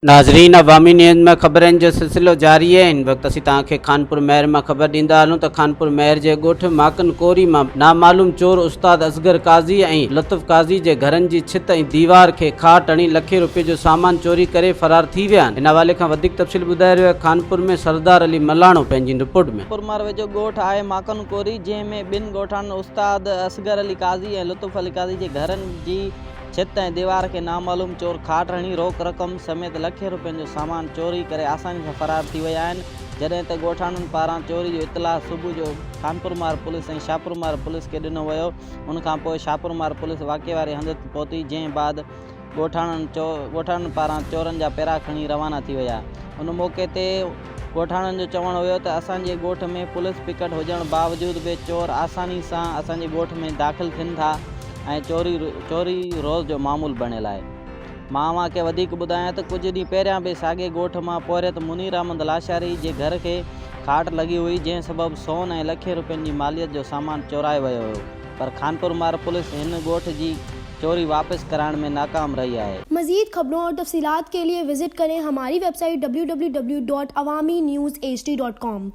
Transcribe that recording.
ناظرين عوامي نيوز ۾ خبرن جو سلسلو جاري آهي هن وقت اسين توهان کي خانپور مهر مان خبر ڏيندا هلون ته خانپور مهر جي ڳوٺ ماڪن ڪوري مان نامعلوم چور استاد اصغر قاضي ۽ لطف قاضي جي گهرن جي ڇت ۽ ديوار کي کاٽ هڻي لکين روپين جو سامان چوري ڪري فرار ٿي ويا آهن ان حوالي کان وڌيڪ تفصيل ٻڌائي رهيو آهي خانپور ۾ سردار علي ملاڻو پنهنجي رپورٽ ۾. خانپور مهر ويجهو ڳوٺ آهي ماڪن ڪوري جنهن ۾ ٻن ڳوٺاڻن استاد اصغر علي قاضي ۽ لطف علي قاضي جي گهرن جي ڇت ۽ ديوار کي نامعلوم چور کاٽ هڻي روڪ رقم سميت لکين روپين جو سامان چوري ڪري آساني سان فرار ٿي ويا آهن جڏهن ته ڳوٺاڻن پاران چوري جو اطلاع صبح جو خانپورمهر پوليس ۽ شاهپورمهر پوليس کي ڏنو ويو ان کانپوء شاهپورمهر پوليس واقعي واري هنڌ تي پهتي جنهن بعد ڳوٺاڻن ڳوٺاڻن پاران چورن جا پيرا کڻي روانا ٿي ويا ان موقعي تي ڳوٺاڻن جو چوڻ هيو ته اسان جي ڳوٺ ۾ پوليس پڪٽ هجڻ باوجود به چور آساني سان اسان جي ڳوٺ ۾ داخل ٿين ٿا ۽ چوري چوري روز جو معمول بڻيل آهي. مان اوهان کي وڌيڪ ٻڌايان ته ڪجهه ڏينهن پهريان به ساڳئي ڳوٺ مان پورهيت منير احمد لاشاري جي گهر کي کاٽ لڳي هئي جنهن سبب سون ۽ لکين روپين جي ماليت جو سامان چورائي ويو هيو پر خانپورمهر پوليس هن ڳوٺ جي چوري واپس ڪرائڻ ۾ ناڪام رهي آهي. مزيد خبرون اور تفصيلات کے لئے وزٽ ڪرين ھماري web site www.awamiNewsHD.com.